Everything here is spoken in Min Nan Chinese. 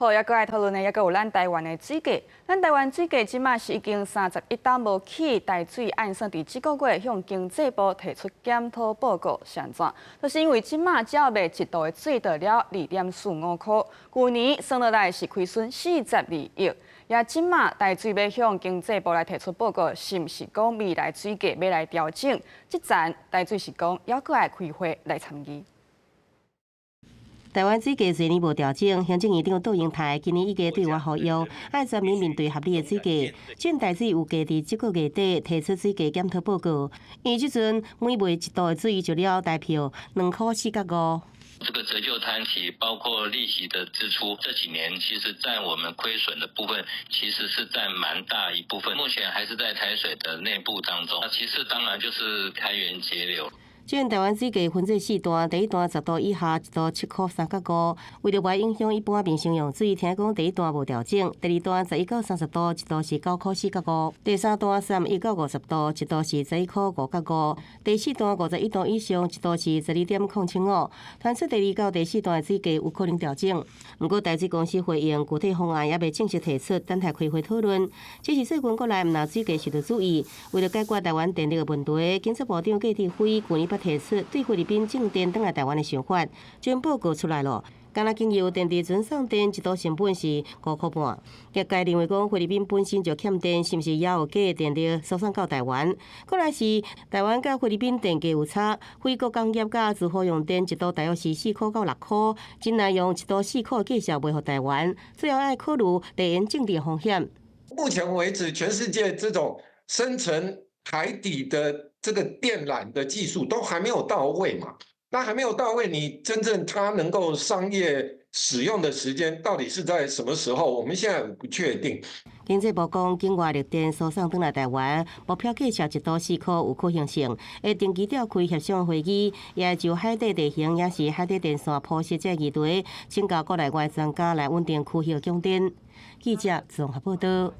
好，猶閣來討論的，猶閣有咱台灣的水價。咱台灣水價這馬是已經31冬無起，台水按算佇這個月向經濟部提出檢討報告，是按怎？就是因為這馬只要賣一度的水就了2.45箍，舊年算落來是虧損42億。也這馬台水欲向經濟部來提出報告，是毋是講未來水價欲來調整？這陣台水是講猶閣愛開會來參議。台灣水價濟年無調整，行政院長杜英台今年已經對外呼籲，愛全民面對合理的水價。這台水有計佇這個月底提出水價檢討報告，因為這陣每賣一度的水就了台票2箍4角5。這個折舊攤提包括利息的支出，這幾年其實佔我們虧損的部分，其實是佔蠻大一部分。目前還是在台水的內部當中。其次當然就是開源節流。這台灣水價分做四段，第一段10度以下一度7箍3角5，為著袂影響一般民生用水，聽講第一段無調整。第二段11到30度一度是9箍4角5，第三段31到50度一度是11箍5角5，第四段51度以上一度是12.07五。傳出第二到第四段的水價有可能調整，毋過台水公司回應具體方案猶未正式提出，等待開會討論。只是最近國內毋但水價受到注意，為了解決台灣電力的問題，經濟部長郭哲輝舊年捌提出對菲律賓進電轉來台灣的想法，這報告出來囉。敢若經由電池船送電，一度成本是5箍半。業界認為講菲律賓本身就欠電，是毋是也有假電力輸送到台灣？過來是台灣佮菲律賓電價有差，菲國工業佮住戶用電一度大約是4箍到6箍，真難用一度四箍的價數賣予台灣，最後愛考慮地緣政治風險。目前為止，全世界這種深層海底的這個電纜的技術都還沒有到位嘛？那還沒有到位，你真正它能夠商業使用的時間到底是在什麼時候？我們現在不確定。經濟部講，境外綠電輸送轉來台灣，目標價數一度四箍有可行性，會定期召開協商會議，也會就海底地形抑是海底電線鋪設這議題，請教國內外專家來穩定區域供電。記者綜合報道。